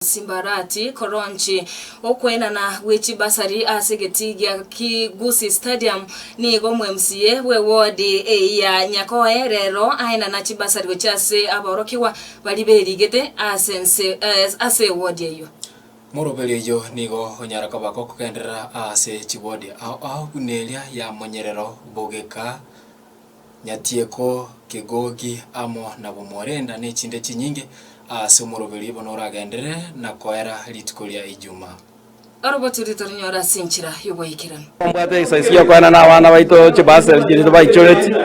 Simbarati, Koronchi, Okoenana gwe chibasari ase egetii gia Kigusi Stadium nigo omo-MCA bwe ward ya Nyakoe rero aenana chibasari gochia ase aborokigwa baria berigete ase ense ase eward eyio. Moroberi oyio nigo onyara koba gokogenderera ase chiwodi ao ao buna eria ya Monyerero, Bogeka, Nyatieko, Kegogi, amo na Bomorenda ne chinde chinyinge ase omoroberi bono oragenderere na koera rituko ria Ijumaa. Orogoto ritorinyore ase enchera y'oboikeranu. Mbwate exercise yokoena na abana baito chibasari chiria tobaichoreti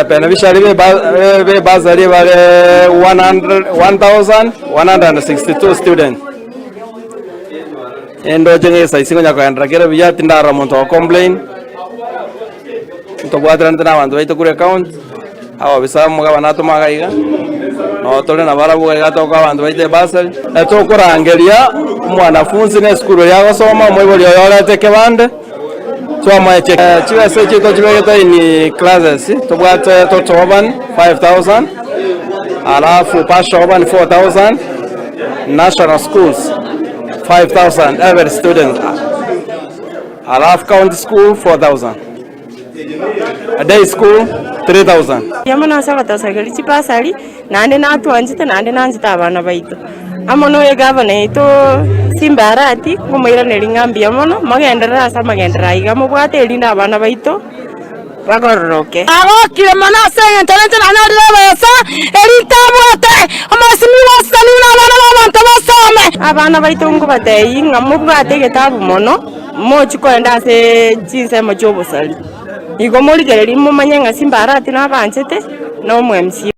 beneficiary be bursary bare 1162 students. Ndoche ng'a exercise ngonya kogenderera kere buya tindarora omonto ogo complain. Ntobwateranete na abanto baito korwa ecounty, ababisa omogabana atome iga iga, nabo tore nabarabwo iga iga tokoa abanto baito ebursary. Tokorangeria omwanafunsi na esukuru eria agosoma, omoibori oye orete ekebande, twamoa echeki. Chibesa echi tochibegete in classes, tobwate total urban 5000, alafu partial urban 4000, national schools 5000 every student. Alafu county school 4000, day school 3000. Mbuya mono ase ogotosageria chibasari, naende natwanchete naende nanchete abana baito. Amo na oyo gavana oito Simba Arati, nkomoiraneria ng'a mbuya mono, mogenderere ase amagenderero aiga mobwate erinde abana baito bagororoke. Agokire mono ase engencho ninche nanyorire ebesa, eri ntabwate, omosimi goseseniwe na abana b'abanto basome. Abana baito nkobatebia ng'a mobwate egetabu mono, mochie kogenda ase chinsemo chi'obosari. Igo morigererie momanye ng'a Simba Arati nabanchete, na omo-MC.